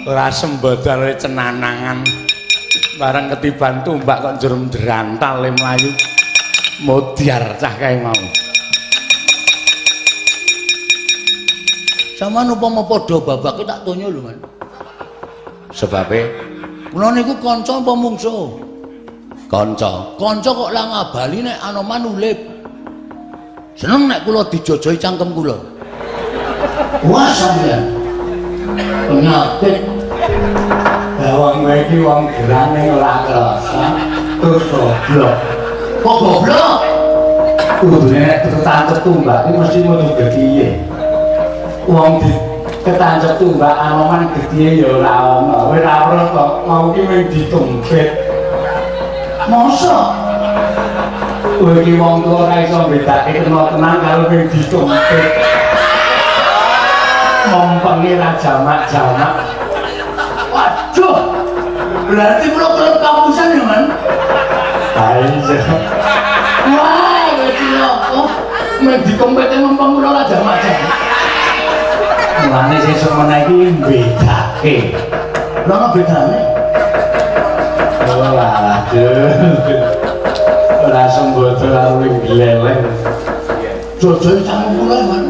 Ora sembodane cenanangan. Bareng ketiban tumbak kok njur ndrantal le mlayu. Modyar cah kae mau. Sampeyan upama padha babake tak tonya lho, Man. Sebabe kula niku kanca apa mungsuh? Kanca. Kanca kok lah ngabali nek Anoman ulip. Seneng nek kula dijojohi cangkem kula. Wah, sampeyan. Penyakit. Lah wong kowe iki wong gerang ning ora krasa, terus goblok. Kok goblok? Kudune nek ketancep tumbak iki mesti metu getihe. Wong di ketancep tumbak Anoman getihe ya ora ana. Kowe ora weruh to, mau ki mung ditumpit. Mosok? Kowe iki wong tuwa ora iso mbedake kena tenang karo mung ditumpit. Mempenge ra jamak-jamak. Waduh. Berarti kula kelep kapusan ya, Man? Ha iya. Wah, kowe cilaka. Mung ditumpite mempeng kula ra jamak-jamak. Mulane sesuk meneh iki mbedake. Lha ana bedane? Oh, aduh. Ora sembodo karo ning gleleng. Jojohe cangkem kula, Man.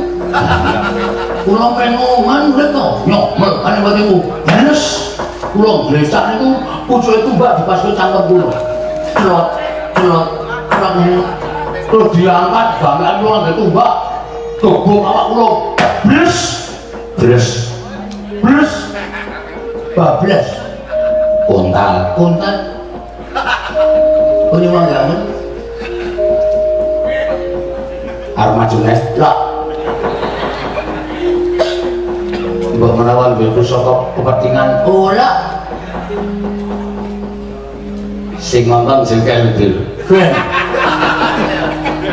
Kula pengoman urip to, nyomel ane watiku. Yes. Kula glesak niku pucuke tumbak dipaske cangkem kula. Celot, celot, celot. Terus diangkat banggaan kula ngangge tumbak. Gebok awak kula. Bles. Bles. Bles. Bablas. Kontal. Kontal. Kene manggamen. Arep maju nes. Lah. Mbok menawa duwe pusaka kepentingan ora. Sing nonton jengkel ndul. Ben.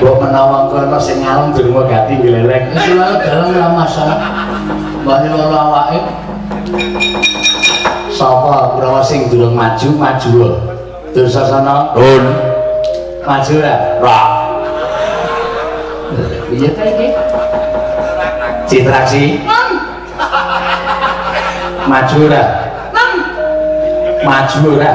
Mbok menawa kono sing ngalem durung gati gleleng. Wis ora dalang ora masalah. Mbane loro awake. Sapa Kurawa sing durung maju, maju. Dursasana. Nun. Maju ora? Ora. Piye ta iki? Citraksi. Nang. Maju ora? Nang. Maju ora?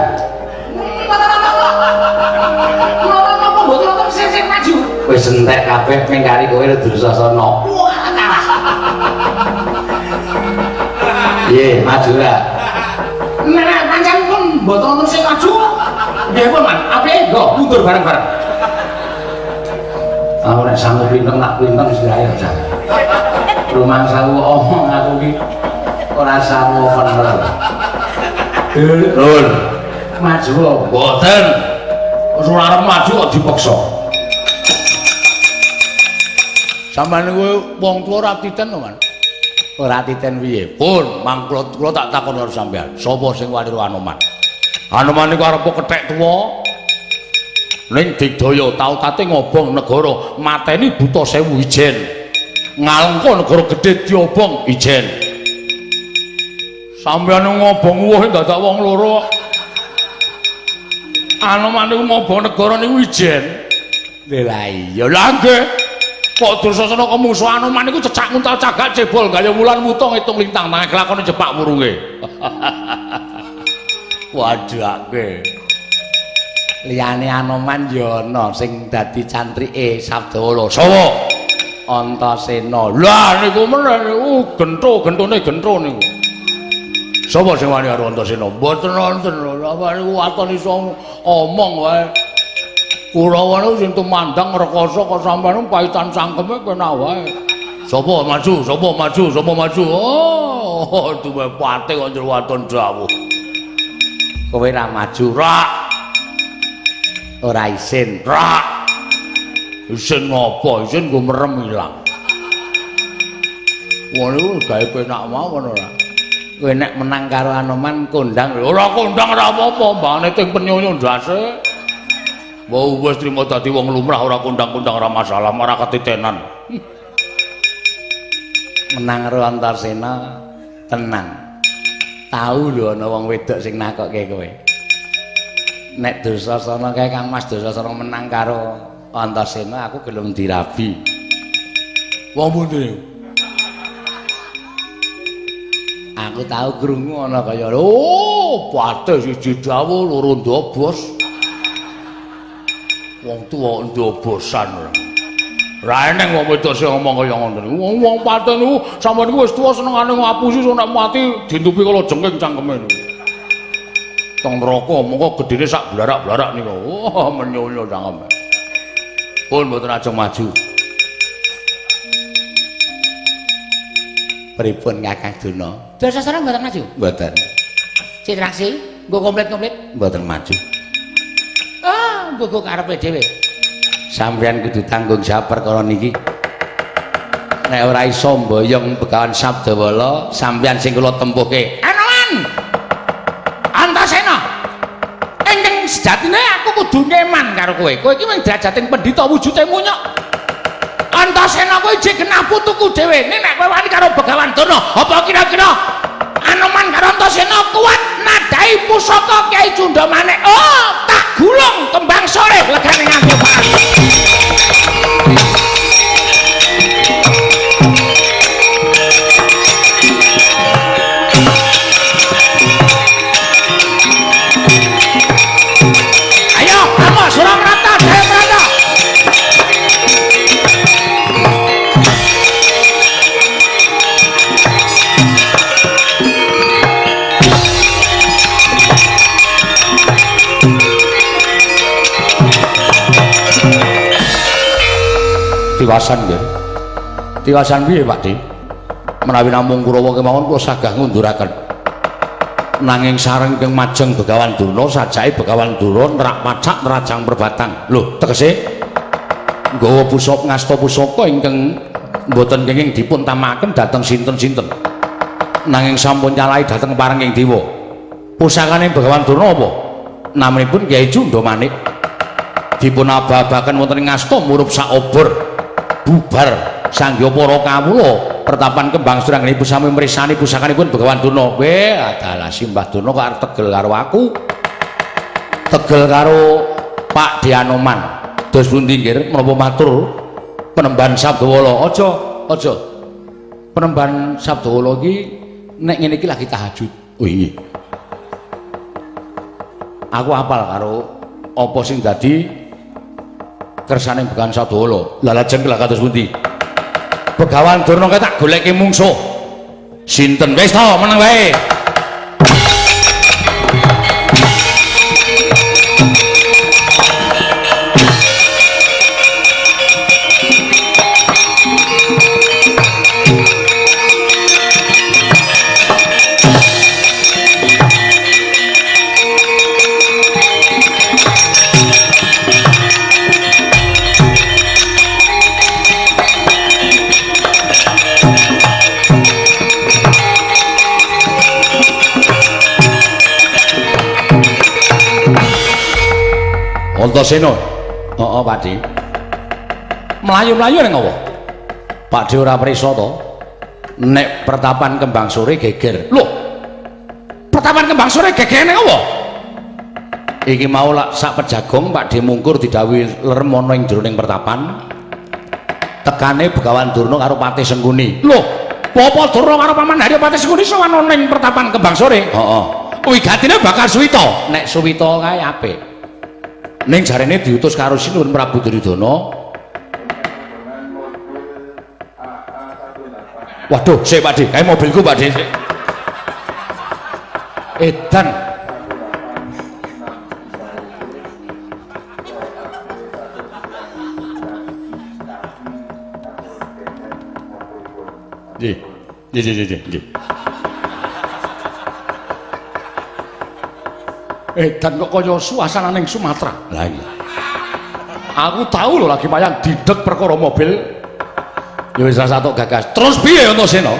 Napa mboten wonten sing maju? Wis entek kabeh ming kari kowe Dursasana. Wah, kalah. Piye, maju ora? Nek pancen pun mboten wonten sing maju. Nggih pun, Man. Apike nggo mundur bareng-bareng. Aku nek sanggup pinteng nak pinteng sirahe aja. Rumangsaku omong aku ki ora sanggup bener. Lur, maju mboten. Wis ora arep maju kok dipaksa. Sampeyan niku wong tuwa ora titen to, Man? Ora titen piye? Pun, mang kula tak takon karo sampeyan. Sapa sing wani karo Anoman? Anoman niku arep kethek tuwa. Ning digdaya tau tate ngobong negara, mateni buta 1000 ijen. Ngalengka negara gedhe diobong ijen. Sampeyan ngobong wuh dadak wong loro. Anoman niku ngobong negara niku ijen. Lha iya. Lah nggih. Kok Dursasana kemusuh Anoman niku cecak nguntal cagak cebol gaya wulan wuta ngitung lintang tangan kelakone jepak wurunge. Wadake. Liyane Anoman ya ana sing dadi cantrike Sabdawala. Sapa? Antasena. Lah niku meneh niku gentho-genthone gentho niku. Sapa sing wani karo Antasena? Mboten wonten. Apa niku waton iso omong wae. Kurawa niku sing tumandang ngrekoso kok sampeyan paitan cangkeme penak wae. Sapa maju? Sapa maju? Sapa maju? Oh, duwe pate kok njero waton dawuh. Kowe ra maju? Ra. Ora isin. Ra. Isin ngopo? Isin nggo merem ilang. Wah niku gawe penak mawon ora. Kowe nek menang karo Anoman kondang. Ora kondang ora apa-apa, mbane ting penyonyo ndase. Wah wis trimo dadi wong lumrah ora kondang-kondang ora masalah, ora ketitenan. Menang karo Antasena tenang. Tahu lho ana wong wedok sing nakokke kowe. Nek Dursasana kae Kang Mas Dursasana menang karo Antasena aku gelem dirabi. Wong pundi niku? Aku tau krungu ana kaya oh, patih siji dawuh loro ndobos. Wong tuwa ndobosan ora. Ra eneng wong wedok sing ngomong kaya ngono niku. Wong patih niku sampeyan niku wis tuwa senengane ngapusi nek mati dintupi kala jengking cangkeme niku. Teng neraka mongko gedene sak blarak-blarak niku. Wah, menyonyo cangkeme. Pun mboten ajeng maju. Pripun Kakang Durna? Dursasana mboten maju? Mboten. Citraksi nggo komplit-komplit? Mboten maju. Ah, nggo karepe dhewe. Sampeyan kudu tanggung jawab perkara niki. Nek ora iso mboyong Begawan Sabdawala, sampeyan sing kula tempuhke. Anoman. Antasena. Ingkang sejatine aku kudu ngeman karo kowe. Kowe iki mung derajating pendhita wujude munyuk. Antasena kowe jek genah putuku dhewe. Nek kowe wani karo Begawan Durna, apa kira-kira Anoman karo Antasena kuat nadai pusaka Kyai Cundamanik? Oh, tak gulung kembang sore legane nganggo parang. Ayo, kamu Surakarta, Jayaprana. Tiwasan nggih. Tiwasan piye, Pak Di? Menawi namung Kurawa kemawon kula sagah ngunduraken. Nanging sareng ingkang majeng Begawan Durna sajake Begawan Durna nerak pacak nerajang perbatang. Lho, tegese nggawa pusaka ngasta pusaka ingkang mboten kenging dipun tamakaken dhateng sinten-sinten. Nanging sampun nyalahi dhateng parenging dewa. Pusakane Begawan Durna apa? Namanipun Kyai Cundamanik. Dipun aba-abaken wonten ing ngasta murup saobor. Bubar sangya para kawula pertapan Kembang Suranggenipun sami mresani pusakanipun Begawan Durna. Weh, adalah Simbah Durna kok arep tegel karo aku. Tegel karo Pak Dianoman. Dos pundi nggih menapa matur Penemban Sabdawala? Aja, aja. Penemban Sabdawala iki nek ngene iki lagi tahajud. Oh iya. Aku apal karo apa sing dadi kersane Begawan Sabdawala. Lah lajeng lha kados pundi? Begawan Durna kae tak goleke mungsuh. Sinten wis to meneng wae. Antasena. Heeh, Pak Di. Mlayu-mlayu ning apa? Pak Di ora prisa to? Nek pertapan Kembang Sore geger. Lho. Pertapan Kembang Sore geger ning apa? Iki mau lak sak pejagong Pak Di mungkur didhawuhi lerem ana ing jroning pertapan. Tekane Begawan Durna karo Patih Sengkuni. Lho, Bapak Durna karo Paman Haryo Patih Sengkuni sowan ana ning pertapan Kembang Sore. Heeh. Wigatine bakal suwita. Nek suwita kae apik. Ning jarene diutus karo Sinuwun Prabu Duryudana. Waduh, sik Pak Di, kae mobilku Pak Di. Edan. Nggih. Nggih, nggih, nggih. Edan kok kaya suasana ning Sumatera. Lah iya. Aku tahu lho lagi mayang didek perkara mobil. Ya wis rasa tok gagas. Terus piye Antasena?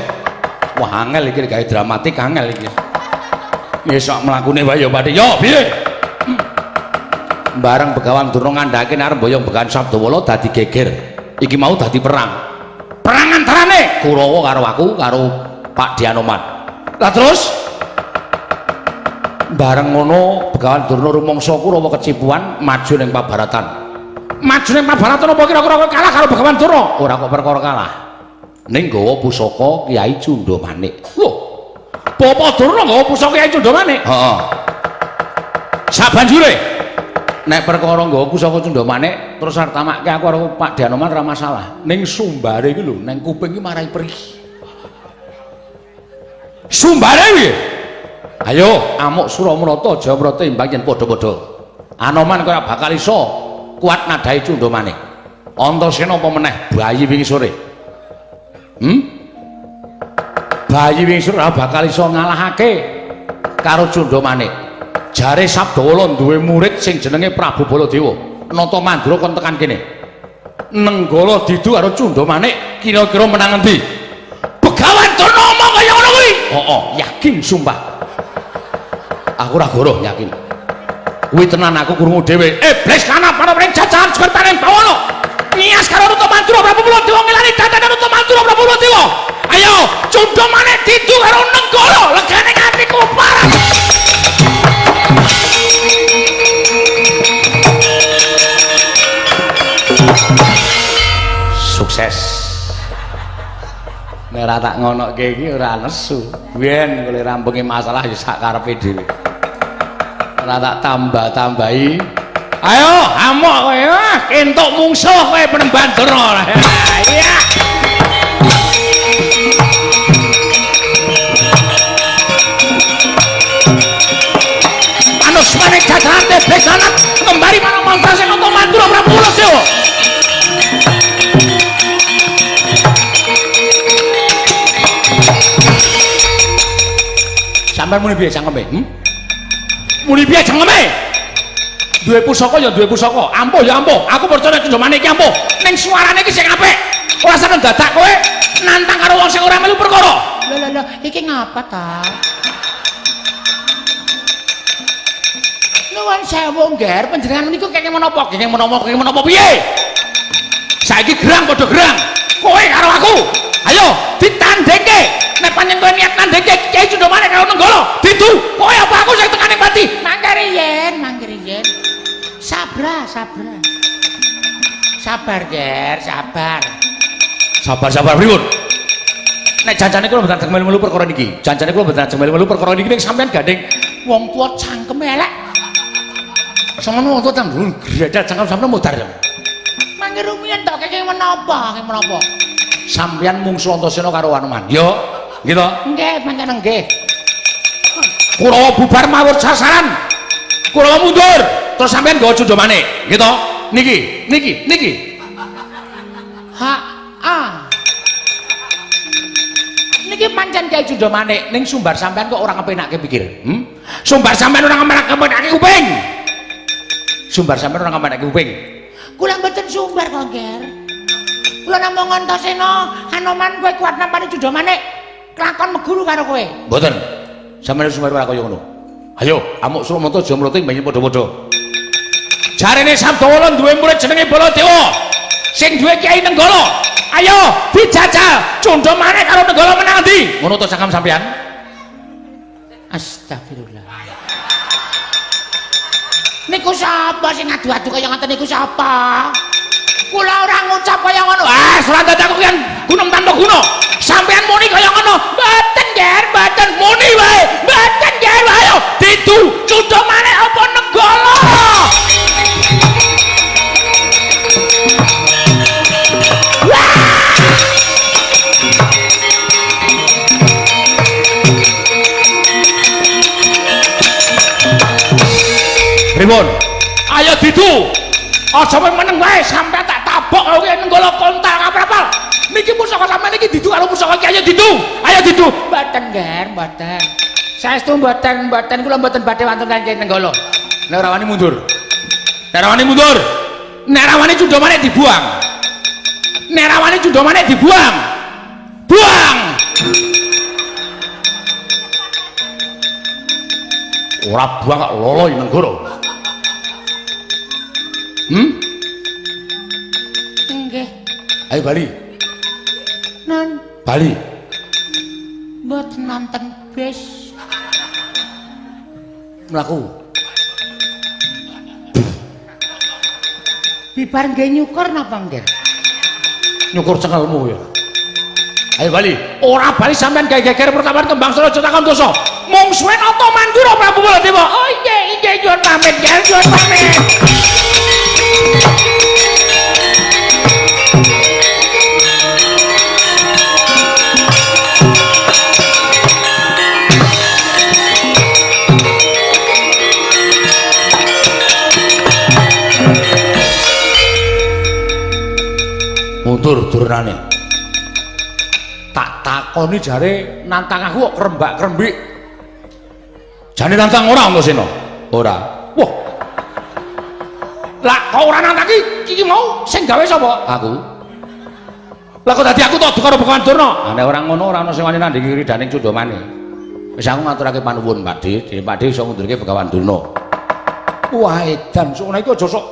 Wah angel iki gawe dramatik angel iki. Wis sak mlakune wae ya Pak. Yo piye? Bareng Begawan Durna ngandhake arep mboyong Begawan Sabdawala dadi geger. Iki mau dadi perang. Perang antarane Kurawa karo aku karo Pak Dianoman. Lah terus bareng ngono Begawan Durna rumangsa Kurawa kecipuan maju ning Pabaratan. Maju ning Pabaratan apa kira-kira kowe kalah karo Begawan Durna? Ora kok perkara kalah. Ning nggawa pusaka Kyai Cundamanik. Lho. Bapak Durna nggawa pusaka Kyai Cundamane. Heeh. Sabanjure Nek perkara nggawa pusaka Cundamane terus arep tamakke aku karo Pak Danoman ora masalah. Ning sumbare iki lho, neng kuping iki marai perih. Sumbare piye? Ayo amuk Suramrata Jayamrata imbang yen padha-padha. Anoman kok ora bakal iso kuat nadhahi Cundamane. Antasena apa meneh bayi wingi sore? Bayi wingi sore ora bakal iso ngalahake karo Cundamane. Jare Sabdawala duwe murid sing jenenge Prabu Baladewa. Nata Mandura kon tekan kene. Nenggala didu karo Cundamane kira-kira menang endi? Begawan Durna omong kaya ngono kuwi. Heeh, yakin sumpah. Aku ora goroh yakin. Kuwi tenan aku krungu dhewe. Iblis lanang para ring jajahan sekertaning bawana. Nias karo Nata Mandura Prabu Baladewa ngelani dandanan Nata Mandura Prabu Baladewa. Ayo, Cundamane didu karo Nenggala, legane atiku parah. Sukses. Nek ora tak ngonokke iki ora nesu. Biyen golek rampunge masalah ya sak karepe dhewe. Ora tak tambah-tambahi. Ayo, amuk kowe, entuk mungsuh kowe Penemban Durna. Iya. Manusmane jajahan tebes lanat kembali marang mangsa sing Nata Mandura Prabu Baladewa. Sampeyan muni piye cangkeme? Muni piye cangkeme? Duwe pusaka ya duwe pusaka, ampuh ya ampuh. Aku percaya Cundamane iki ampuh. Ning suarane iki sing apik. Ora seneng dadak kowe nantang karo wong sing ora melu perkara. Lho lho lho, iki ngapa ta? Nuwun sewu, Ngger, panjenengan niku kenging menapa? Kenging menapa? Kenging menapa piye? Saiki gerang padha gerang. Kowe karo aku. Ayo ditandhengke. Nek pancen kowe niat nandhengke Kyai Cundamane karo Nenggala, didu. Kowe apa aku sing tekane pati? Mangke riyen, mangke riyen. Sabra, sabra. Sabar, Ger, sabar. Sabar-sabar pripun? Nek janjane kula mboten ajeng melu-melu perkara niki. Janjane kula mboten ajeng melu-melu perkara niki ning sampeyan gandeng wong tuwa cangkeme elek. Semono wong tuwa tanggung gredak cangkem sampeyan mudhar. Mangke rumiyin tok kenging menapa, kenging menapa? Sampeyan mungsu Antasena karo Anoman. Yo, nggih to? Nggih, pancen nggih. Kurawa bubar mawur sasaran. Kurawa mundur. Terus sampeyan nggawa Cundamane, nggih to? Niki, niki, niki. Ha, ah. Niki pancen Kyai Cundamane ning sumbar sampeyan kok ora ngepenakke pikir. Sumbar sampeyan ora ngepenakke kuping. Sumbar sampeyan ora ngepenakke kuping. Kula mboten sumbar kok, Ger. Kula namung Antasena, Anoman kowe kuat nampani Cundamane. Kelakon meguru karo kowe. Mboten. Sampeyan sumbar ora kaya ngono. Ayo, amuk Suramata Jayamrata mbanyu padha-padha. Jarene Sabdawala duwe murid jenenge Baladewa. Sing duwe Kyai Nenggala. Ayo dijajal. Cundamane karo Nenggala menang endi? Ngono to cangkem sampeyan? Astagfirullah. Niku sapa sing adu-adu kaya ngoten niku sapa? Kula ora ngucap kaya ngono. Ah, ora dadak aku kan gunung tanpa guna. Sampeyan muni kaya ngono. Mboten, Ger, mboten muni wae. Mboten, Ger, ayo didu Cundamane apa Nenggala? Pripun? Ayo didu. Aja meneng wae sampeyan tak tabok karo Kyai Nenggala kontal kapal. Niki pusaka sampeyan niki didu karo pusaka iki ayo didu. Ayo didu. Mboten, Ger, mboten. Saestu mboten, mboten kula mboten badhe wantun kaliyan Kyai Nenggala. Nek ora wani mundur. Nek ora wani mundur. Nek ora wani Cundamane dibuang. Nek ora wani Cundamane dibuang. Buang. Ora buang kok lolo Nenggala. Nggih. Ayo bali. Non. Bali. Mboten nonton bis. Mlaku. Bibar nggih nyukur napa nggih? Nyukur cengelmu ya. Ayo bali. Ora bali sampean gawe geger pertapan Kembang Sore aja takon dosa. Mungsuhe Nata Mandura Prabu Baladewa. Oh iya iya nyuwun pamit, ya nyuwun pamit. Mundur durnane. Tak takoni jare nantang aku kok krembak-krembik. Jane nantang ora Antasena? Ora. Wah. Lah kok ora nantang iki iki mau sing gawe sapa? Aku. Lah kok dadi aku tok karo Begawan Durna? Ah nek ora ngono ora ana sing wani nandhingi ridaning Cundamane. Wis aku ngaturake panuwun Pak Dhe, dene Pak Dhe iso ngundurke Begawan Durna. Wah edan sok iki aja sok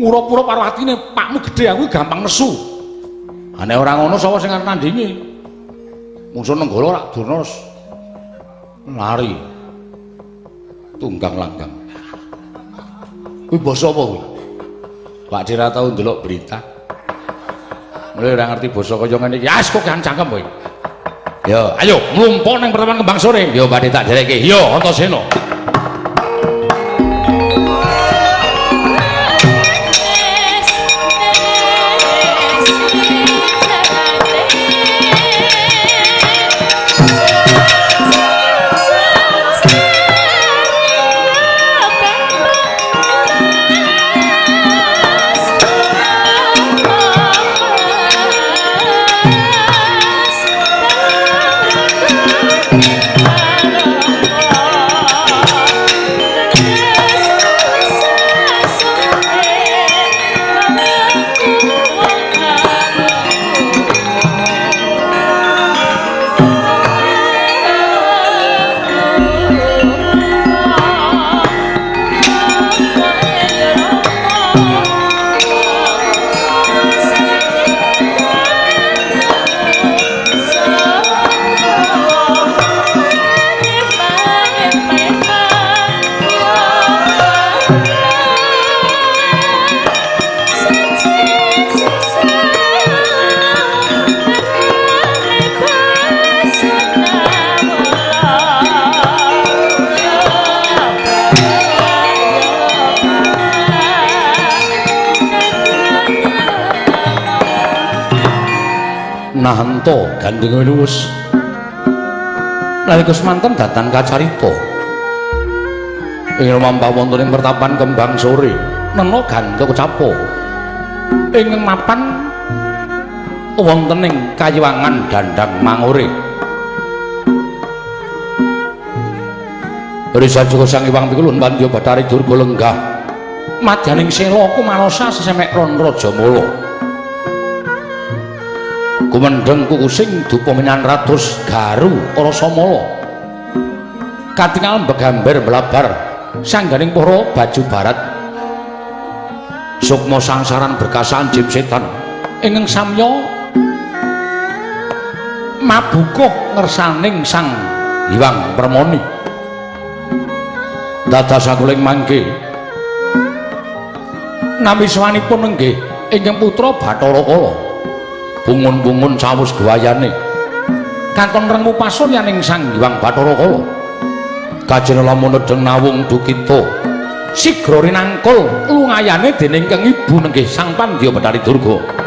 ngurap-urap karo atine pakmu gedhe aku gampang nesu. Ah nek ora ngono sapa sing arep nandhingi? Mungsuh Nenggala rak Durna lari. Tunggang langgang. Kuwi basa apa kuwi? Pak Dhe ra tau ndelok berita. Mulai ora ngerti basa kaya ngene iki. Ya wis kok kan cangkem kowe. Yo, ayo mlumpuk ning pertemuan Kembang Sore. Yo Pak Dhe tak dherekke. Yo Antasena. Nahanta gandeng luwes nalika semanten datan kacarita ing lumampah wonten ing pertapan Kembang Sore nena ganda kecapo ing mapan wonten ing kayiwangan dandang mangure. Risa Joko Sang Hyang Pikulun Pandya Bathari Durga lenggah madyaning sela kumanosa sesemek ron Rajamala. Kumendheng kukusing dupa minan ratus garu Rasamala katingal begamber mlabar sangganing para baju barat sukma sangsaran berkasan jib setan ingkang samya mabukuh ngersaning Sang Hyang Permoni. Dados sakuling mangke nami swanipun nenggih ingkang putra Bathara Kala bungun-bungun sawus guwayane katon rengu pasuryaning Sang Hyang Bathara Kala kajeng lamun nedheng nawung dukita sigra rinangkul lungayane dening kang ibu nenggih Sang Pandya Bathari Durga.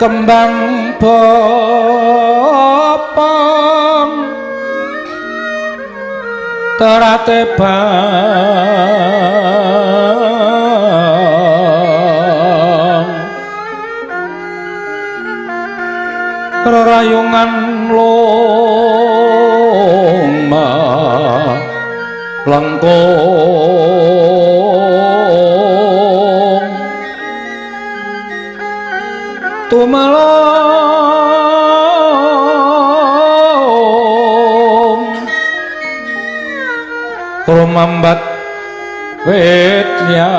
Kembang bopong terate bang rerayungan loma lengkung tumelong rumambat wit lian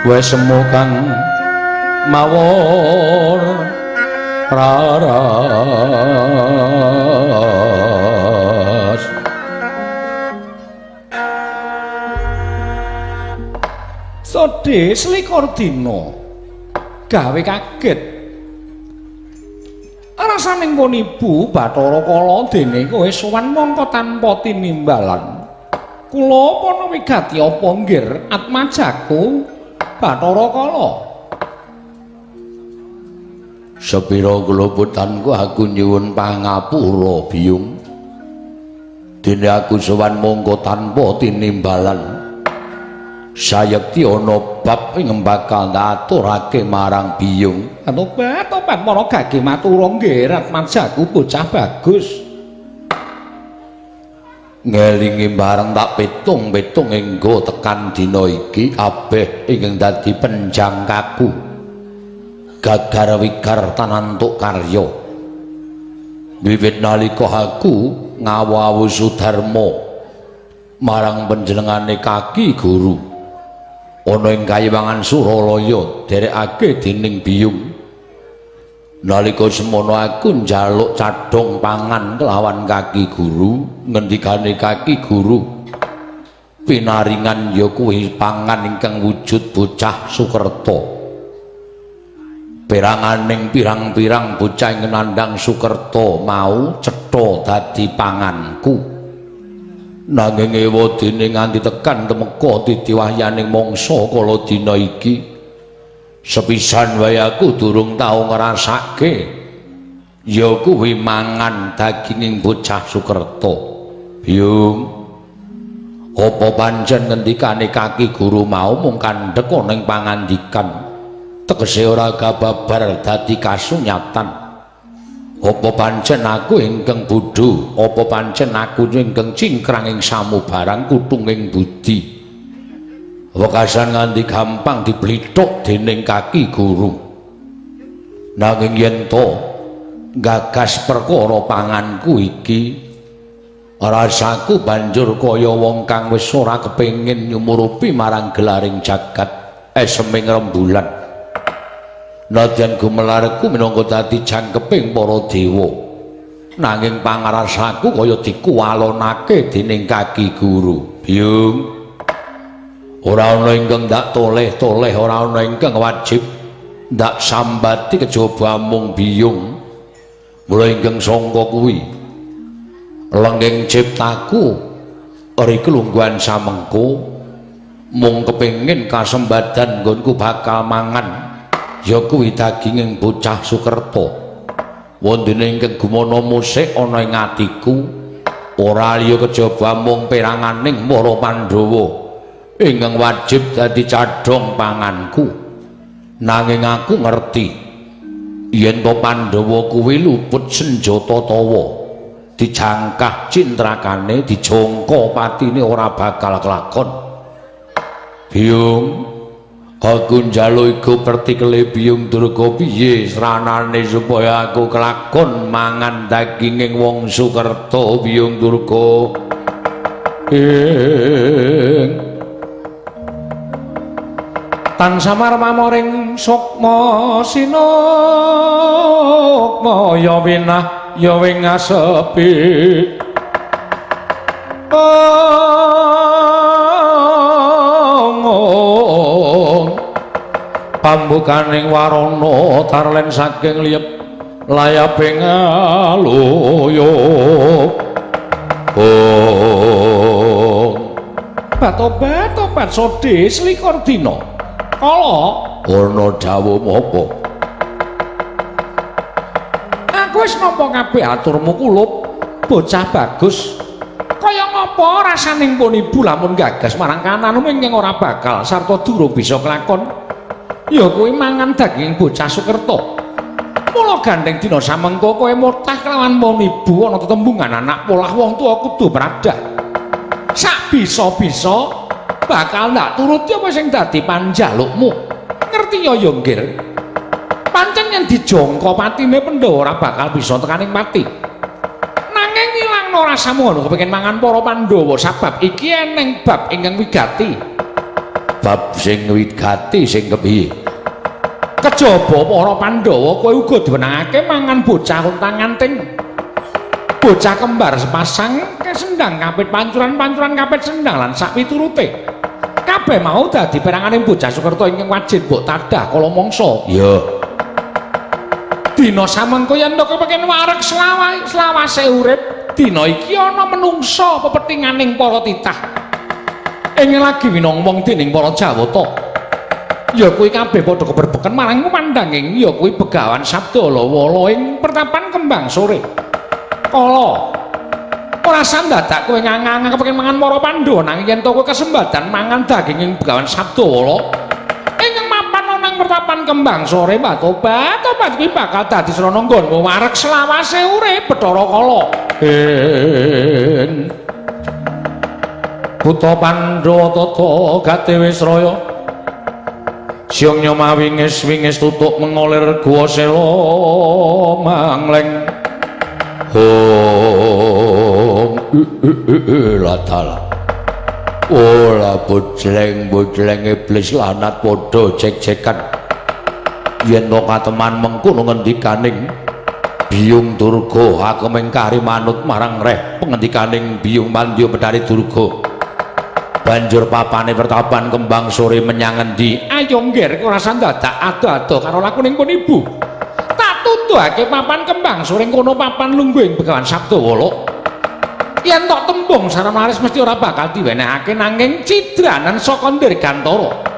wis semu kang mawur raras. Sodhe selikur dina gawe kaget rasaning pun ibu Bathara Kala dene kowe sowan mongko tanpa tinimbalan. Kula pana wigati apa nggir atmajaku Bathara Kala? Sepira kuluputanku aku nyuwun pangapura biyung. Dene aku sowan mongko tanpa tinimbalan. Sayekti ana bab ing bakal ngaturake marang biyung. Tobat tobat para gage matura nggih atmajaku bocah bagus. Ngelingi bareng tak pitung-pitung enggo tekan dina iki kabeh ingkang dadi penjangkaku. Gagar wigar tanantuk karya. Wiwit nalika aku ngawu-awu sudarma marang panjenengane kaki guru ana ing kayiwangan Suralaya derekake dening biyung. Nalika semono aku njaluk cadhong pangan kelawan kaki guru, ngendikane kaki guru pinaringan ya kuwi pangan ingkang wujud bocah Sukerta. Peranganing pirang-pirang bocah ing nandhang Sukerta mau cetha dadi panganku. Nanging ewadene nganti tekan temeka titiwahyaning mangsa kala dina iki sepisan wae aku durung tau ngrasake ya kuwi mangan daginging bocah Sukerta. Biyung, apa pancen ngendikane kaki guru mau mung kandhek ana ing pangandikan, tegese ora kababar dadi kasunyatan? Apa pancen aku ingkang bodho, apa pancen aku ingkang cingkrang ing samubarang kutunging budi? Wekasan nganti gampang diblithuk dening kaki guru. Nanging yen to gagas perkara panganku iki, rasaku banjur kaya wong kang wis ora kepengin nyumurupi marang gelaring jagat eseming rembulan. Nadyan gumelarku minangka dadi jangkeping para dewa, nanging pangarasaku kaya dikuwalonake dening kaki guru. Biyung, ora ana ingkang ndak toleh-toleh, ora ana ingkang wajib ndak sambati kejaba amung biyung. Mula ingkang sangka kuwi lenggeng ciptaku ri kelungguhan samengko mung kepengin kasembadan nggonku bakal mangan ya kuwi daginging bocah Sukerta. Wondene ingkang gumana musik ana ing atiku ora liya kejaba mung peranganing para Pandhawa ingkang wajib dadi cadhong panganku. Nanging aku ngerti yen to Pandhawa kuwi luput senjata tawa, dijangkah cintrakane, dijangka patine ora bakal kelakon. Biyung, aku njaluk iku pertikele Biyung Durga piye sranane supaya aku kelakon mangan daginging wong Sukerta Biyung Durga. Ing tan samar mamoring sukma sinukma ya winah ya wing asepi. Pambukaning warana tarlen saking liyep layaping aluyup. Oh. Tobat tobat sode selikur dina. Kala ana dawuh apa? Aku wis nampa kabeh aturmu kulup, bocah bagus. Kaya ngapa rasaning pun ibu lamun gagas marang kanan ingkang ora bakal sarta durung bisa kelakon. Ya kuwi mangan daging bocah Sukerta. Mula gandeng dina samengko kowe murtah kelawan pun ibu ana tetembungan anak polah wong tuwa kudu pradah. Sak bisa-bisa bakal ndak turuti apa sing dadi panjalukmu. Ngerti ya ya nggir. Pancen yen dijangka patine Pandhawa ora bakal bisa tekaning pati. Nanging ilangno rasamu ngono kepengin mangan para Pandhawa sabab iki eneng bab ingkang wigati. Bab sing wigati sing kepiye? Kejaba para Pandhawa kowe uga diwenangake mangan bocah untang-anting. Bocah kembar sepasang kesendang kapit pancuran-pancuran kapit sendang lan sak piturute. Kabeh mau dadi peranganing bocah Sukerta ingkang wajib mbok tadah kala mangsa. Iya. Dina samengko yen to kepengin wareg selawase urip, dina iki ana menungsa pepethinganing para titah. Ing lagi winongmong dening para Jawata. Ya kuwi kabeh padha keberbeken marang pandanging ya kuwi Begawan Sabdalawala ing pertapan Kembang Sore. Kala ora sandadak kowe ngangang kepengin mangan para Pandhawa nanging yen to kowe kesembadan mangan daginging Begawan Sabdawala ingkang mapan ana ing pertapan Kembang Sore, tobat tobat kuwi bakal dadi srana nggonmu wareg selawase urip Bathara Kala. Ing Kutha Pandhawa tata gate wis raya siang nyoma wingis-wingis tutuk mengolir guwa sela mangleng. Hom latala. Ora bojleng-bojleng iblis lanat padha cek-cekan. Yen to kateman mengkono ngendikaning Biyung Durga aku mengkari manut marang reh pengendikaning Biyung Mandya Bedari Durga. Banjur papane pertapan Kembang Sore menyang endi? Ayo ngger ora sandadak ado-ado karo lakuning pun ibu. Tak tuduhake papan Kembang Sore kono papan lungguhing Begawan Sabdawala. Yen tok tembung saran waris mesti ora bakal diwenehake nanging cidranan saka Dirgantara.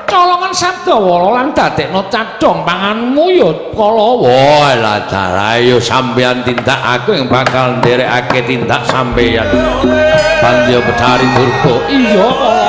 Colongan Sabdawala lan dadekno cadhong panganmu ya kala. Wah lah ayo sampeyan tindak aku yang bakal nderekake tindak sampeyan. Pandya Bedari Durga. Iya kala.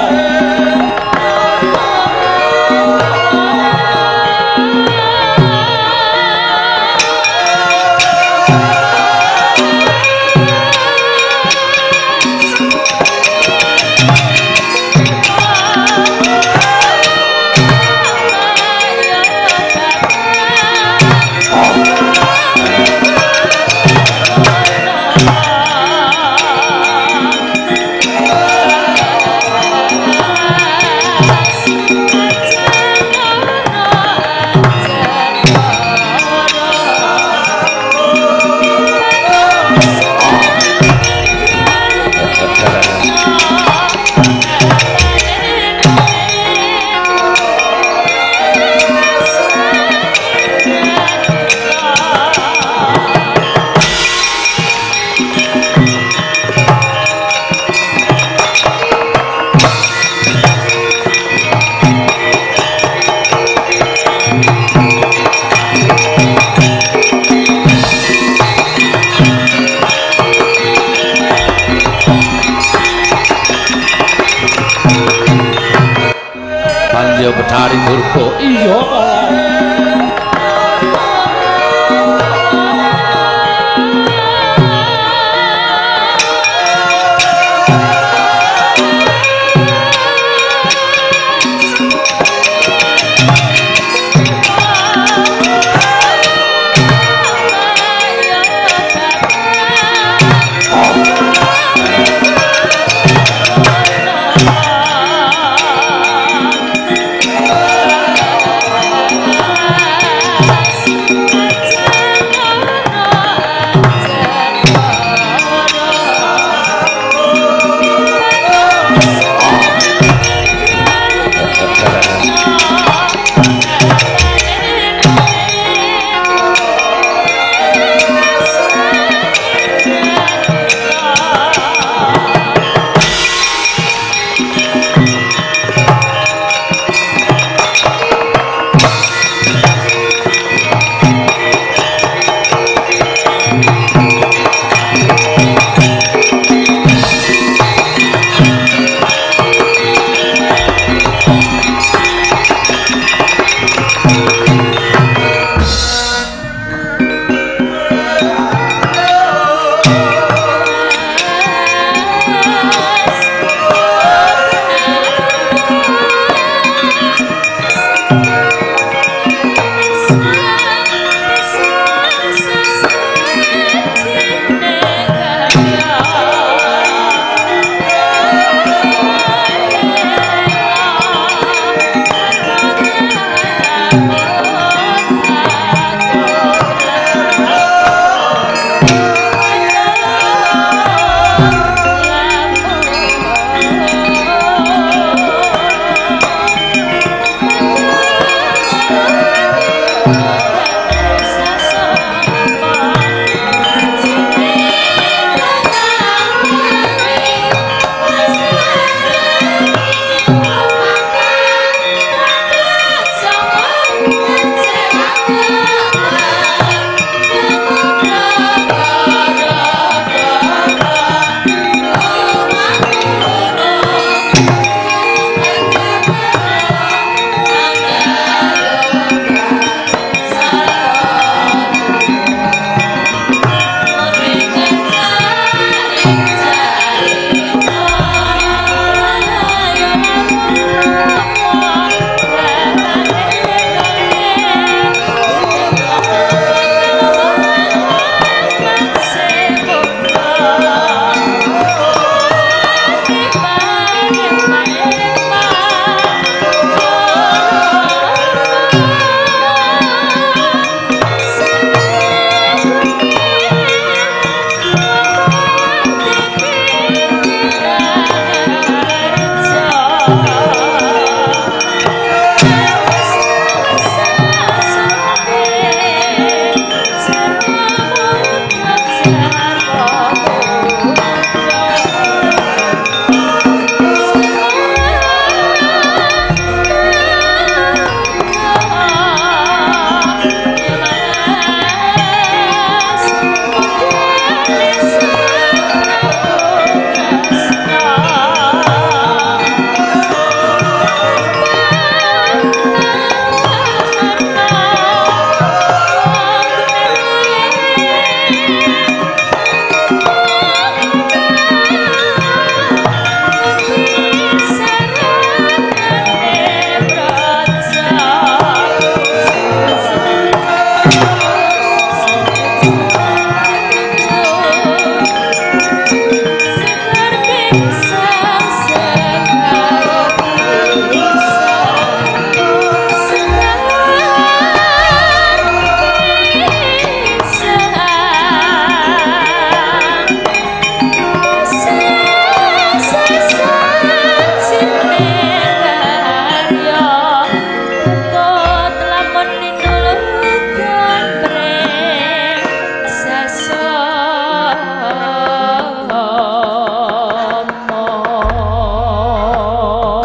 Bedari Durga. Iya kala.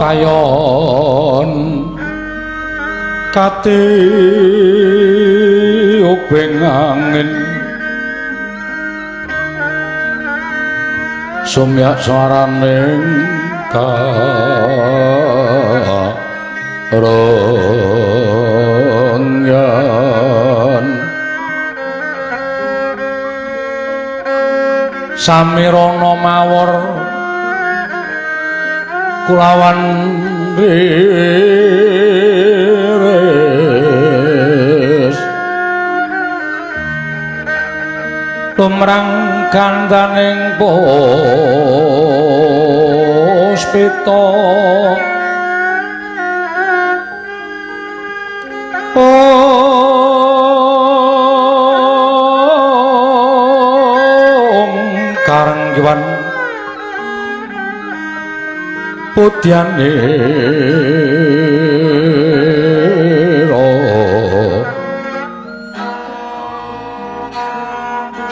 Kayon katiuping angin sumyak swaraning karonyan samirana mawar kulawan riris tumrang gandaning puspita om karenggiwan pudyanira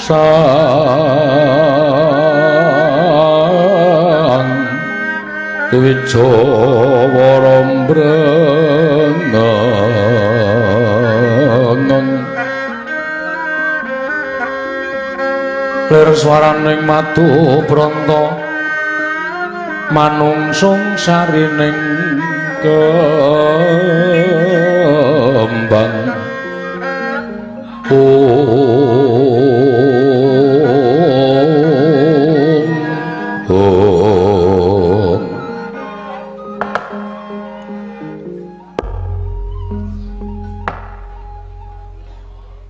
sang Dwijawara mbrengan lir swaraning madu branta manungsung sarining kembang. Om Om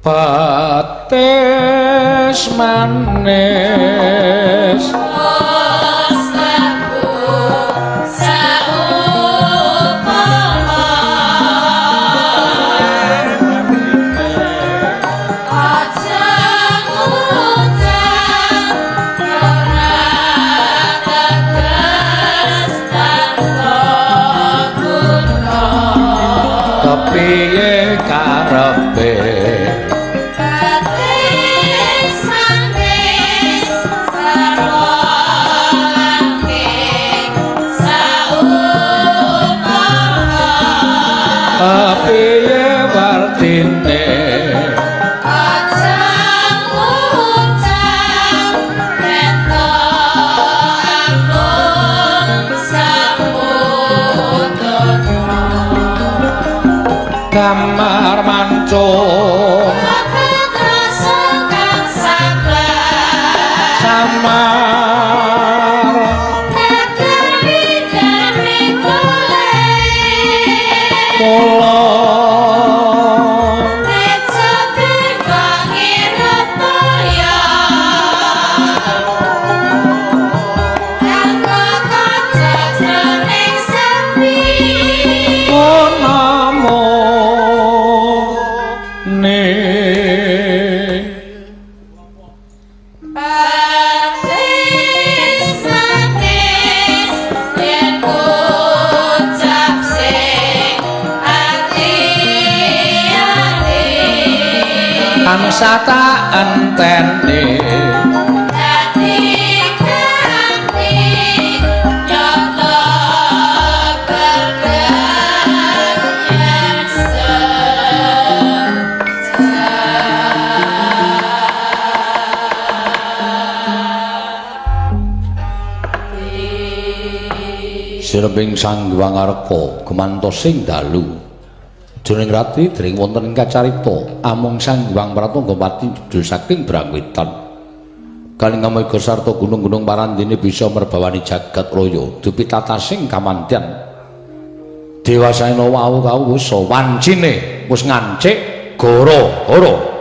Pates manis kepiye karepe kepiye wartine kamar mancung samar kula tansah tak enteni dadi ganti nyata bergantian Sireping Sang Hyang Arka gemantosing dalu jroning rati dring wonten ing kacarita amung Sang Hyang Pratangga pati jebul saking Brangwetan kaling ngamega sarta gunung-gunung parandene bisa merbawani jagat raya dupi tatasing kamantyan Dewasena wau kawusa wancine wis ngancik goro-goro.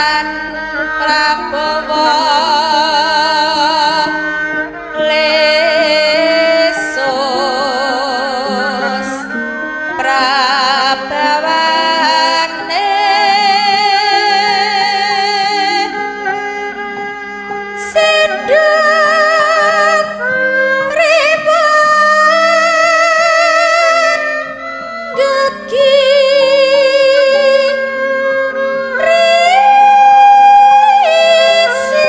Tan Prabawa lesus prabawane sedhek ribut gegi risi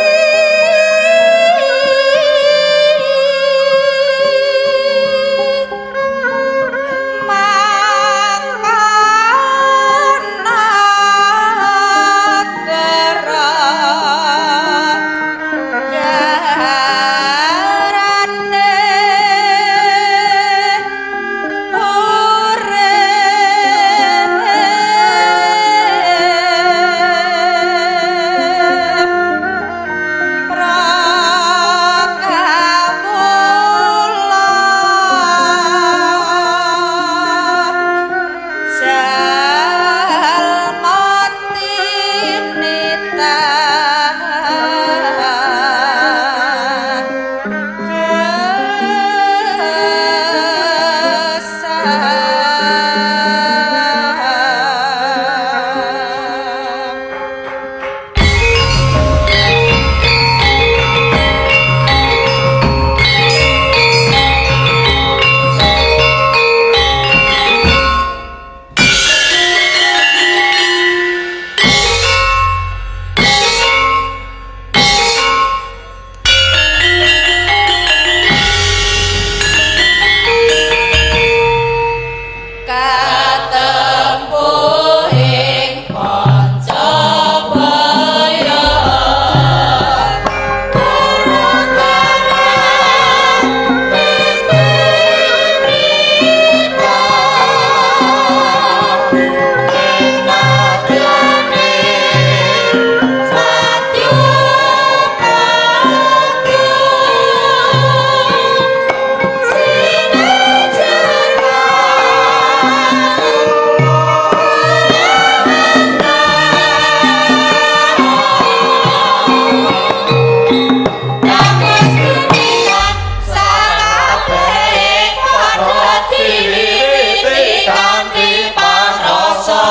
mangkana gerak jarane urip prakawula jalma tinita gesang. Katempuh ing Pancabaya kanthi pangrasa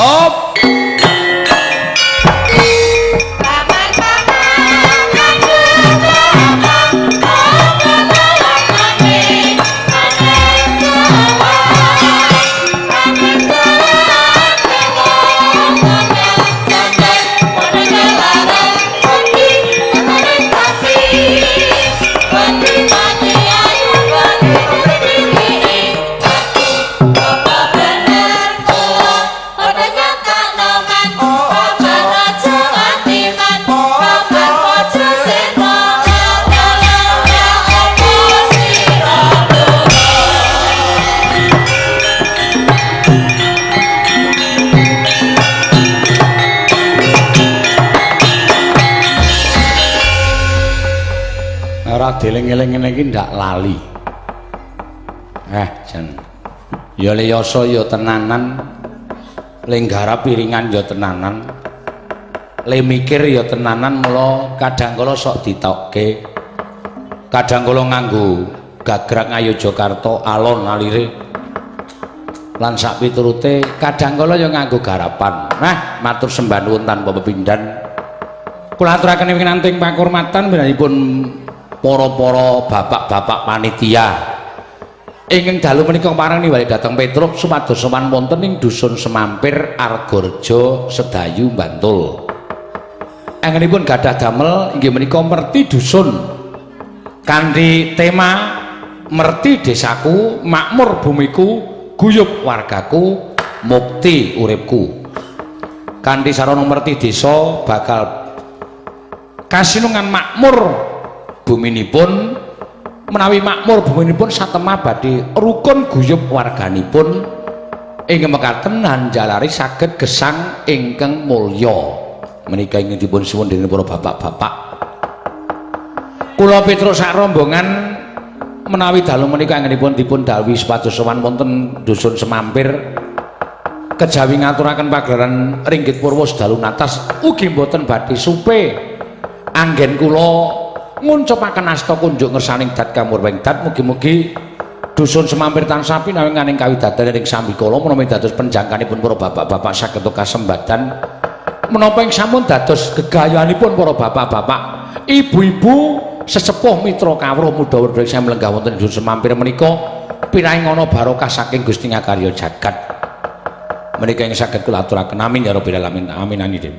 Hop. Ora dieling-eling ngene iki ndak lali. Jan. Ya le yasa ya tenanan. Le nggarap piringan ya tenanan. Le mikir ya tenanan, mula kadang kala sok ditokke. Kadang kala nganggo gagrak Ngayogyakarta alon alire. Lan sak piturute kadang kala ya nganggo garapan. Nah, matur sembah nuwun tanpa pepindhan. Kula aturaken winanting pakurmatan pun para-para bapak-bapak panitia. Ingkang dalu menika pareng nimbali dhateng Petruk supados sowan wonten ing dusun Semampir Argorejo Sedayu Bantul. Anggenipun gadah damel inggih menika merti dusun kanthi tema merti desaku, makmur bumiku, guyub wargaku, mukti uripku. Kanthi sarana merti desa bakal kasinungan makmur buminipun, menawi makmur buminipun satemah badhe rukun guyub warganipun ing mekaten hanjalari saged gesang ingkang mulya. Menika ingkang dipun suwun dening para bapak-bapak. Kula Petruk sak rombongan menawi dalu menika anggenipun dipun dawuhi supados sowan wonten dusun Semampir kejawi ngaturaken pagelaran ringgit purwa sedalu natas ugi mboten badhe supe anggen kula nguncupaken asta kunjuk ngersaning dat kamurweng dat. Mugi-mugi dusun Semampir tansah pinawinganing kawidadan ing sambikala menawi dados penjangkanipun para bapak-bapak saged kasembadan menapa ing sampun dados gegayanipun para bapak-bapak, ibu-ibu, sesepuh, mitra kawruh muda-muda sing lenggah wonten dusun Semampir menika pinaringono barokah saking Gusti Ngakarya jagat. Menika ing saged kula aturaken. Amin ya rabbil alamin. Amin amin.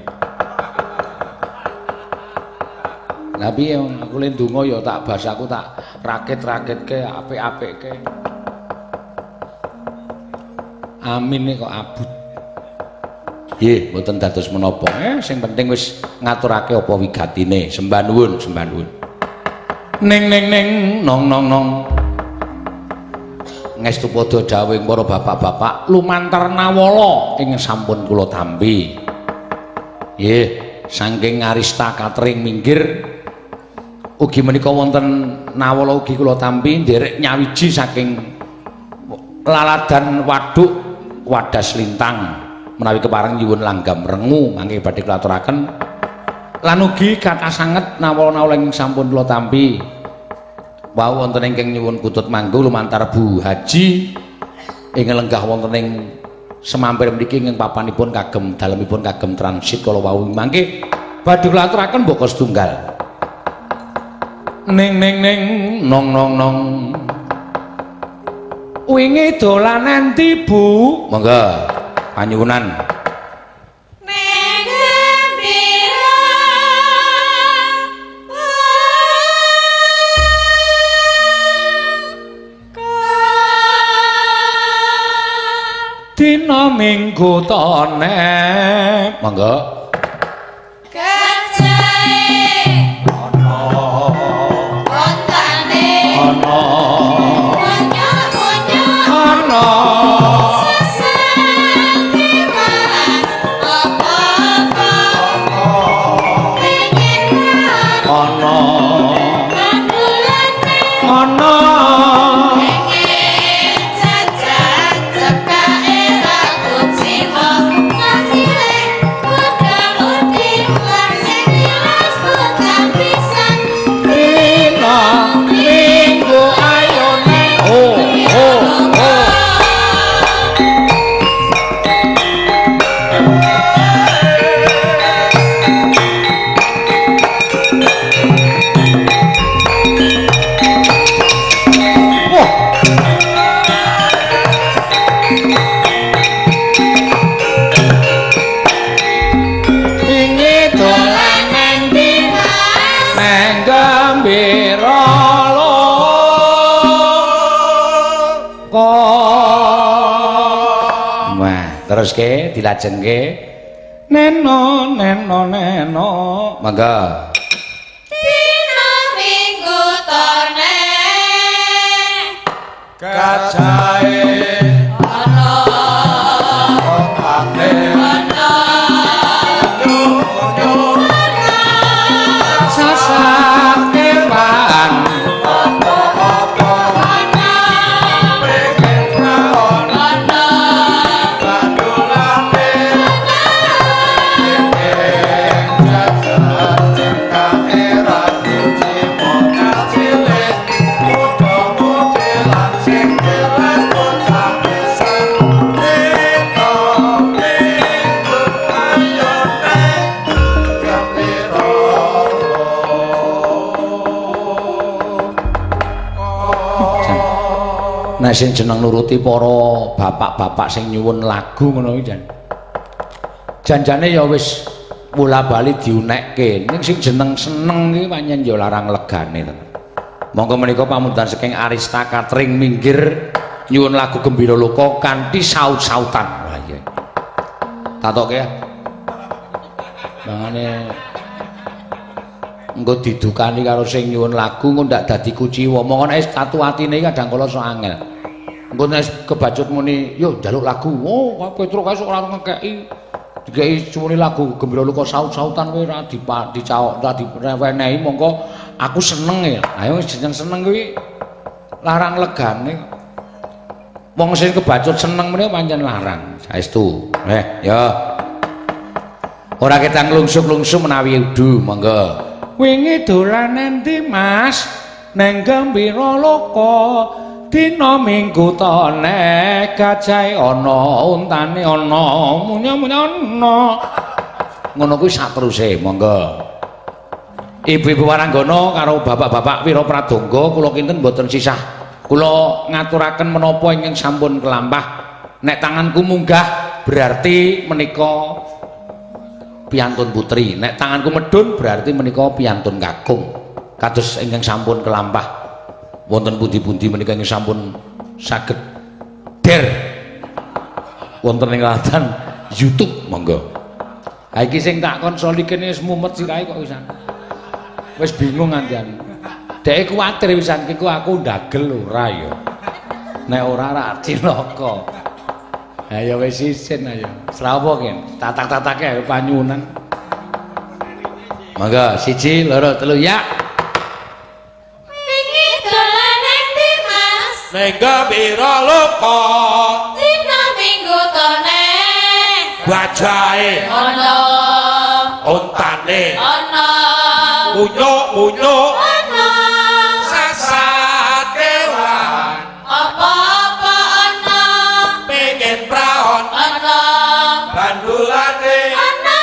Lah piye aku le ndonga ya tak bahasaku tak rakit-rakitke apik-apikke. Amin kok abut. Nggih, mboten dados menapa. Sing penting wis ngaturake apa wigatine. Sembah nuwun, sembah nuwun. Ning ning ning nong nong nong. Ngestu padha dawuhing para bapak-bapak lumantar nawala ing sampun kula tampi. Nggih, saking Arista Catering minggir ugi menika wonten nawala ugi kula tampi nderek nyawiji saking laladan waduk Wadas Lintang menawi kepareng nyuwun langgam rengu mangke badhe kula aturaken lan ugi kathah sanget nawala-nawala ing sampun kula tampi. Wau wonten ingkang nyuwun kutut manggung lumantar Bu Haji ing lenggah wonten ing Semampir mriki ing papanipun kagem dalemipun kagem transit kala wau mangke badhe kula aturaken mbaka setunggal. Ning ning ning nong nong nong. Wingi dolan endi Bu? Monggo panyuwunan. Ning gembira Dina Minggu tone. Monggo. Teruske dilajengke neno neno neno. Monggo. Dina Minggu tone kacahe ana otane ana sasakepan apa-apa ana pengen ra ana bandulane pengen jajan cekake ratu cimo kacilik muda-mudi lan sing jelas bocah. Nek sing jeneng nuruti para bapak-bapak sing nyuwun lagu ngono iki jan. Janjane ya wis bola-bali diunekke, ning sing jeneng seneng iki pancen ya larang legane to. Monggo menika pamundutan saking Arista Catering minggir nyuwun lagu Gembira Loka kanthi saut-sautan. Wah iya. Tatoke ya. Mangane engko didukani karo sing nyuwun lagu engko ndak dadi kuciwa. Monggo nek tatu atine iki kadang kala sok angel. Engko nek kebacut muni, "Yo njaluk lagu." Oh, Petruk kae sok ora ngekeki. Dikeki suwune lagu Gembira Loka saut-sautan kowe ora dicaok, ora diwenehi mongko aku seneng ya. Ayo jeneng seneng kuwi larang legane. Wong sing kebacut seneng meneh pancen larang. Saestu. Ya. Ora ketang lungsuk-lungsuk menawi udu, monggo. Wingi dolan endi, Mas? Neng Gembira Loka. Dina Minggu tone gajahe ana, untane ana, munya-munya ana. Ngono kuwi sateruse, monggo. Ibu-ibu waranggana karo bapak-bapak wira pradonga kula kinten mboten sisah. Kula ngaturaken menapa ingkang sampun kelampah. Nek tanganku munggah berarti menika piantun putri, nek tanganku medhun berarti menika piantun kakung. Kados ingkang sampun kelampah wonten pundi-pundi menika ingkang sampun saged der wonten ing latan YouTube, monggo. Ha iki sing tak konsoli kene wis mumet sirahe kok wisan. Wis bingung ngantian. Dheke kuwatir wisan ki aku ndagel ora ya. Nek ora ra cilaka. Ayo wis isin ayo. Srawa ken, tatak-tatake ayo panyuwunan. Monggo, 1 2 3 ya. Wingi dolan endi, Mas? Ning Gembira Loka. Dina Minggu tone gajahe ana, untane ana, munyuk-munyuk ana, sasat kewan apa-apa ana, pengen praon ana, bandulane ana,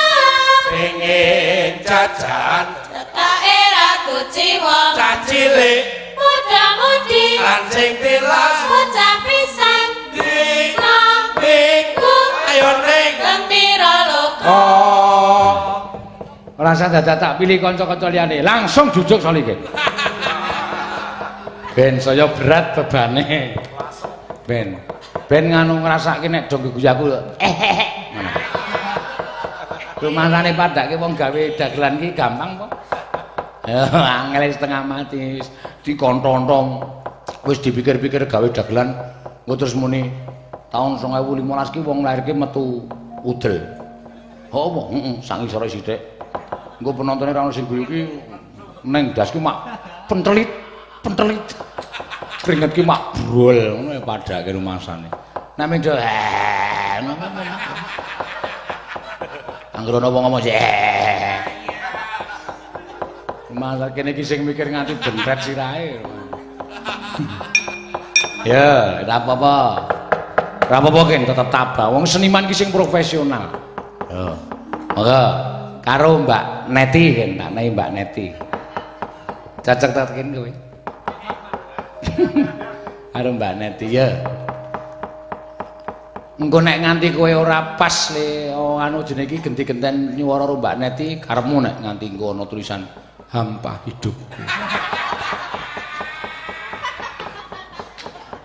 pengen jajan cekake ra kuciwa, cah cilik muda-mudi lan sing tilas bocah pisan di dina minggu ayo ning Gembira Loka. kok. Ora usah dadak tak pilih kanca-kanca liyane, langsung jujuk solike. Ben saya berat bebane. Ben. Ben nganu ngrasake nek do ngguyu aku. Ngono. Rumasane padake wong gawe dagelan ki gampang po. Ya angel setengah mati wis dikontontong. Wis dipikir-pikir gawe dagelan engko terus muni taun 2015 ki wong lairke metu udel. Oh apa? Heeh, sak ngisore sithik. Engko penontone ra ono sing guyu ki ning ndas ki mak pentelit, pentelit. Keringet ki mak brol ngono ya padake rumasane. Nek mendo ngono. Anggere ana wong ngomong sik. Masa kene iki sing mikir nganti jentret sirahe. Ya, ora apa-apa. Ora apa-apa ken tetep tabah. Wong seniman ki sing profesional. Yo. Monggo karo Mbak Neti ken, tak nehi Mbak Neti. Cocok tak ken kowe. Karo Mbak Neti ya. Engko nek nganti kowe ora pas le oh, anu jenenge iki genti-genten nyuwara karo Mbak Neti karepmu nek nganti engko ana tulisan hampa hidupku.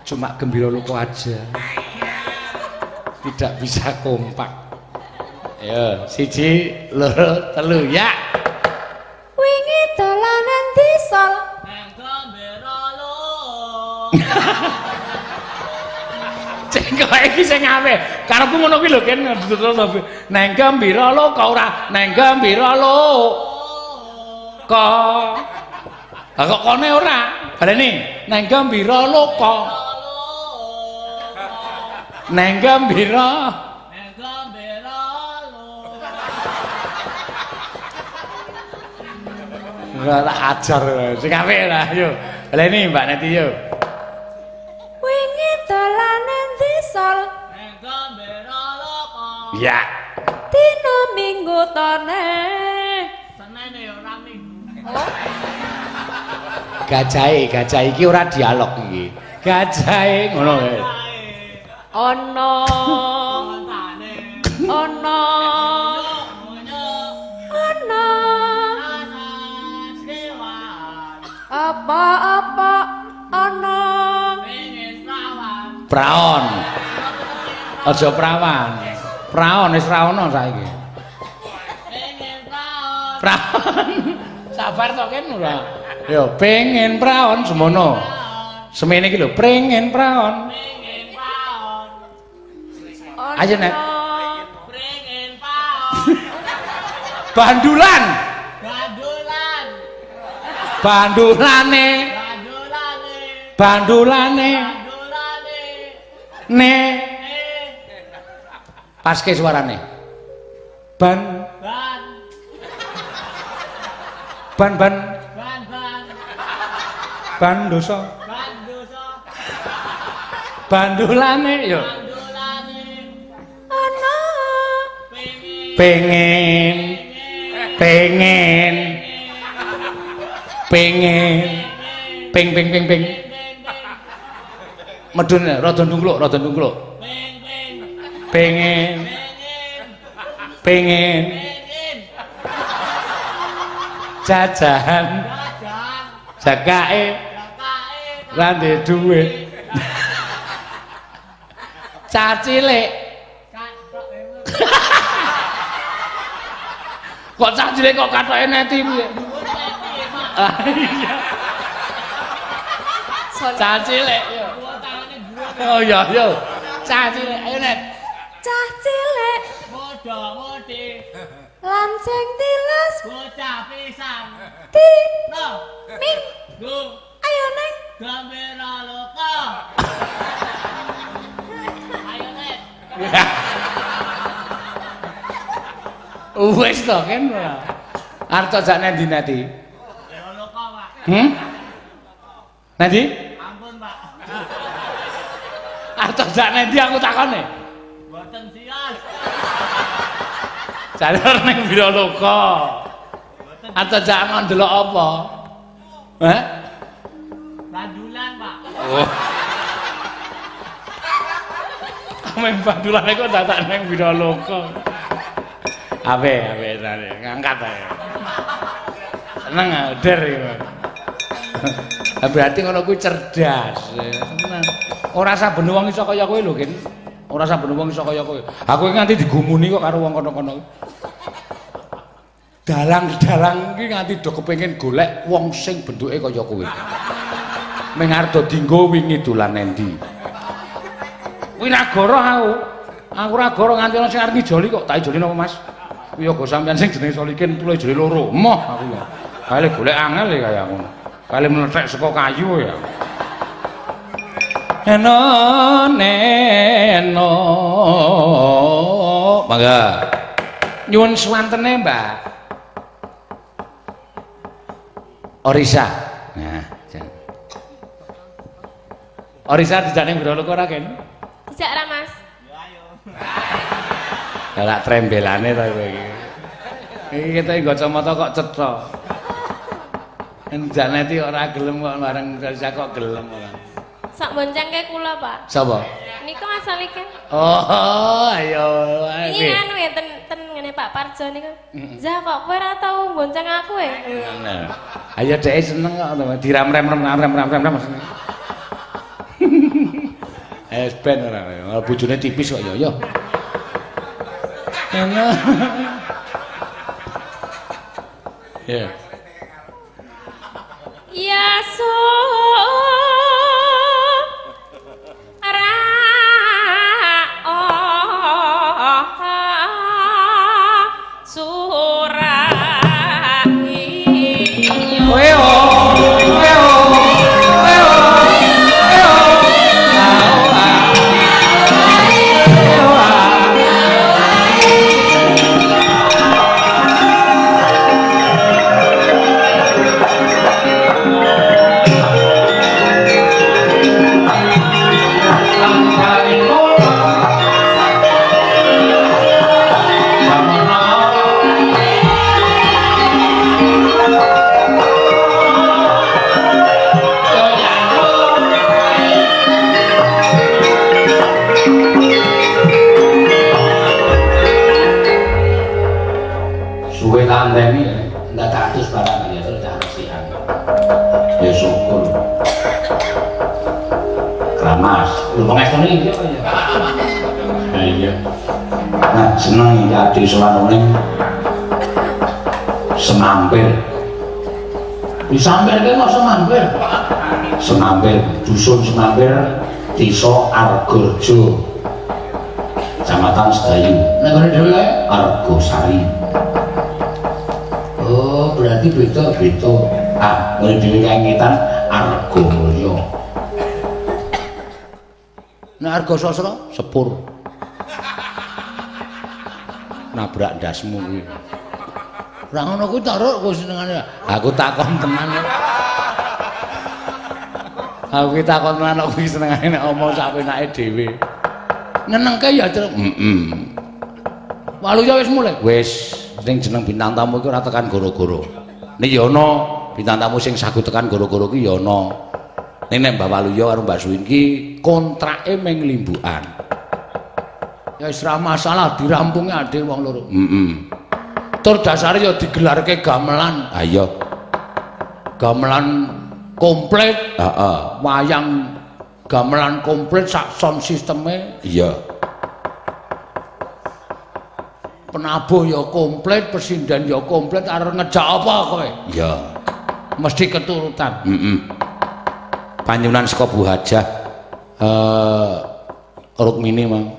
Cuma Gembira Loka aja. Tidak bisa kompak. Ayo, 1 2 3 ya. Wingi dolan endi, Sol? Cengkoke iki sing awe. Karepmu ngono kuwi lho ken terus neng Gembira Loka ora neng Gembira Loka. Lah kok kone ora? Baleni neng Gembira Loka. Neng Gembira. Neng Gembira Loka. Ora tak ajar sing apik lah yo. Baleni Mbak Neti yo. Wingi dolan endi, Sol? Neng Gembira Loka. Ya. Dina Minggu tone. Senene ya ora Minggu. Gajahe, gajah iki ora dialog iki. Gajahe ngono kae. Ana ana ana apa-apa ana Praon. Aja prawan. Praon wis ra ono saiki. Praon. Sabar to ken ora. Yo pengen praon semono. Semene iki lho, pengen praon. Ayo Nek. Bandulan. Bandulan. Bandulane. Bandulane. Bandulane. Bandulane. Ne. Paske suarane. Ban Ban. ban ban Ban ban. ban dosa. Ban dosa. Bandulane yo. Bandulane. Ana Pengen pengen pengen ping ping ping ping medun rada ndungkluk rada ndungkluk pengen pengen jajan jakake ra ndek dhuwit cah cilik kok cah cilik kok kathoke neti piye. Ah, iya. Cah cilik yo. Oh iya yo. Cah cilik ayo Net. Cah cilik Muda-mudi. Lan sing tilas Bocah pisan. Ti No. Ming Go. ayo neng Gambira loka. Ayo Nek. Wis to ken ora. Arep jak nendi neti? Ya loka, Pak. Hmm? Nendi? Ampun, Pak. Arep jak nendi aku takone. Mboten sias. Jalur ning Wiraloka. Arep jak ndelok apa? Hah? Bandulan, Pak. Oh. Amen bandulane kok dadak ning Wiraloka. Ape, ape tane, ngangkat ae. Seneng der iki. Lah berarti ngono kuwi cerdas. Tenan. Ora saben wong iso kaya kowe lho, Kin. Ora saben wong iso kaya kowe. Aku iki nganti digumuni kok karo wong kono-kono. Dalang-dalang iki nganti do kepengin golek wong sing bentuke kaya kowe. Ming arep do dinggo wingi dolan endi. Kuwi ra goroh aku. Aku ra goroh nganti ana sing arep ngijoli kok. Tak ijoli napa, Mas? Kuwi ya sampean sing jenenge Solikin kula ijoli loro. Emoh aku ya. Kale golek angel ya kaya ngono. Kale mlethek saka kayu ya. Eno neno. Mangga. Nyuwun suwantene, Mbak. Orisa. Nah, jan. Orisa dijak ning Wiraloka ora, Ken? Dijak ra, Mas? Ya lak trembelane ta kowe iki. Iki ketoke nggo kacamata kok cetha. Njak neti ora gelem kok bareng Orisa kok gelem ora. Sak boncengke kula, Pak. Sapa? Niku Mas Solikin. Oh, ayo. Iki anu ya ten ten ngene Pak Parjo niku. Zah kok kowe ora tau bonceng aku e. Ayo dheke seneng kok diram-rem-rem rem rem rem. Es ben ora. Bojone tipis kok ya ya. Enak. Ya. Ya so ra oh sura iyo. Kowe oh, kowe oh, kowe oh, kowe oh. terus cah resikan. Ya syukur. Kramas. Lho pengestune iki apa ya? Iya. Nah, seneng iki abdi sowan ning Semampir. Disampirke kok Semampir. Semampir, dusun Semampir, Desa Argorejo. Kecamatan Sedayu. Nek ngene dhewe kae Argosari. Oh, berarti beda. Beda. Ah, ngene dhewe kae ngetan Argomulyo. Nek Argo Sosro sepur. Nabrak ndasmu kuwi. Ora ngono kuwi ta, Ruk, kowe senengane. Aku takon tenan. Aku ki takon tenan kok kuwi senengane nek omong sak penake dhewe. Nyenengke ya, Truk. Heeh. Waluya wis mulai. Wis, sing jeneng bintang tamu iku ora tekan goro-goro. Nek ya ana bintang tamu sing sagu tekan goro-goro ki ya ana. Ning nek Mbak Waluya karo Mbak Suwin ki kontrake ming limbukan. Ya wis ra masalah dirampungi ade wong loro. Heeh. Tur dasare ya digelarke gamelan. Ha iya. Gamelan komplit, Heeh. wayang gamelan komplit sak sound sisteme. Iya. Penabuh ya komplit, pesinden ya komplit, arep ngejak apa kowe? Iya. Mesti keturutan. Heeh. Panyunan saka Bu Hajah Rukmini mang.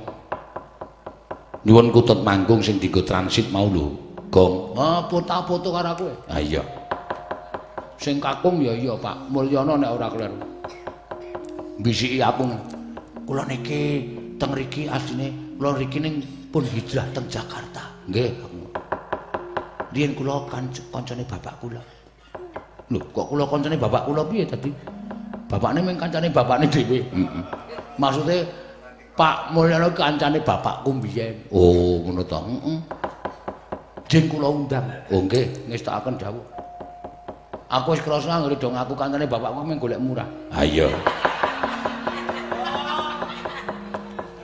Nyuwun kutut manggung sing dienggo transit mau lho, Gong. Ah, foto-foto karo aku. Ha iya. Sing kakung ya iya Pak Mulyono nek ora kleru. Bisiki aku. Kula niki teng riki asline kula riki ning pun hijrah teng Jakarta. Nggih, aku. Riyen kula kancane bapak kula. Lho, kok kula kancane bapak kula piye dadi? Bapakne mung kancane bapakne dhewe. Heeh. Maksude Pak Mulyono kancane bapakku mbiyen. Oh, ngono ta. Heeh. Jeng kula undang. Oh, nggih, ngestakaken dawuh. Aku wis krasa anggere do ngaku kancane bapakku mung golek murah. Ha iya.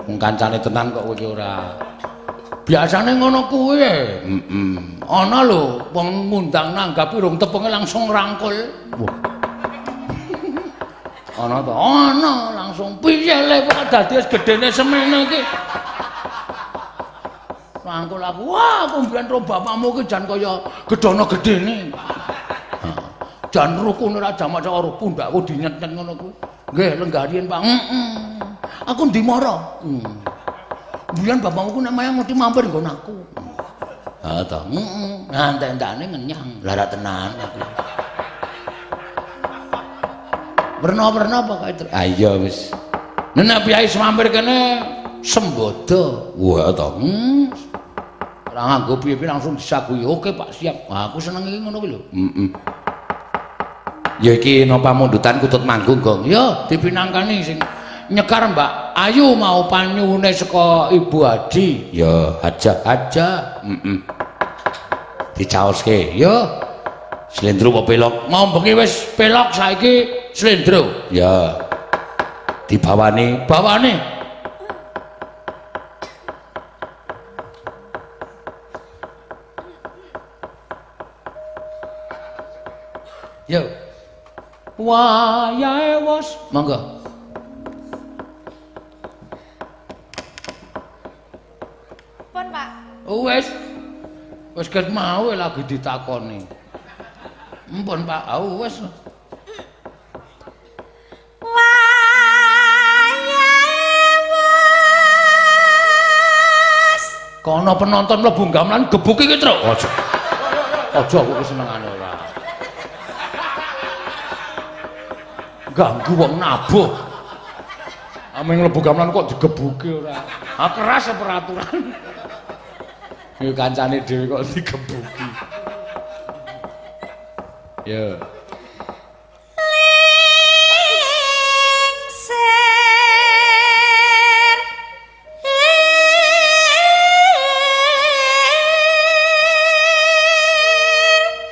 Wong kancane tenan kok kowe iki ora. Biasane ngono kuwi. Heeh. Ana lho wong ngundang nanggapi rung tepenge langsung rangkul. Wah. Ana ta? Ana langsung piye le kok dadi wis gedene semene iki. Rangkul aku. Wah, aku mbiyen ro bapakmu ki jan kaya gedana gedene. Jan rukune ra jamak karo pundakku dinyet-nyet ngono kuwi. Nggih, lenggah riyen, Pak. Heeh. Aku ndi mara? Mbiyen bapakmu ku nek mayang mesti mampir nggon aku. Ha ta. Heeh. Nah, entek-entekane ngenyang. Lah ra tenan aku. Werna-werna pokoke. Ha iya wis. Nek piyai semampir kene sembodo. Wah ta. Ora nganggo piye-piye langsung disaguhi. Oke, Pak, siap. Wah, aku seneng iki ngono kuwi lho. Heeh. Ya iki napa mundutan kutut manggung, Gong? Ya, dipinangkani sing nyekar Mbak Ayu mau panyuwune saka Ibu Haji. Ya, hajah. Hajah. Heeh. Dicaoske. Ya, Slendro apa pelok? Mau bengi wis pelok saiki slendro. Ya. Dibawani, bawane. Yo. Wayahe wis, monggo. Pun, Pak. Wis. Wis ket mau lagi ditakoni. Mpun, Pak. Wis. Wayahe wis. Kono penonton mlebu gamelan gebuki ki, Truk. Aja. Aja aku senengane ora. Ganggu wong nabuh. Ameng mlebu gamelan kok digebuki ora. Ah keras peraturan. Ya kancane dhewe kok digebuki. Ya. Lingsir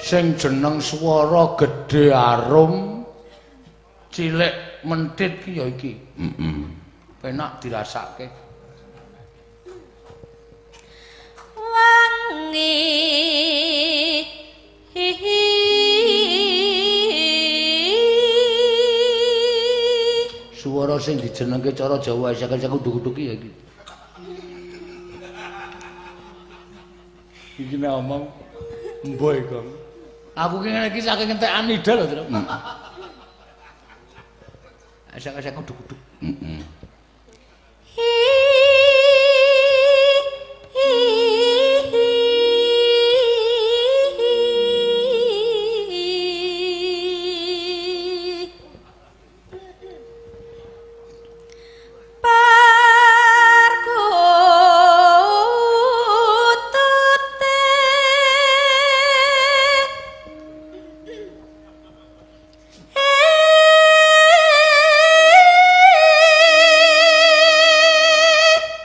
Sing jeneng swara gedhe arum cilik mentit ki ya iki. Heeh. Penak dirasake. Wangi hihi. Swara sing dijenengke cara Jawa esek-esek uduk-uduk ya iki. Iki nek omong mboh Gong. Aku ki ngene iki saking entekan ida lho, Tru. Esek-esek uduk-uduk. Heeh.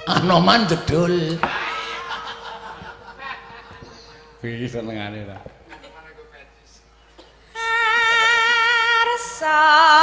Anoman jedul. Piye senengane ta? Arsa.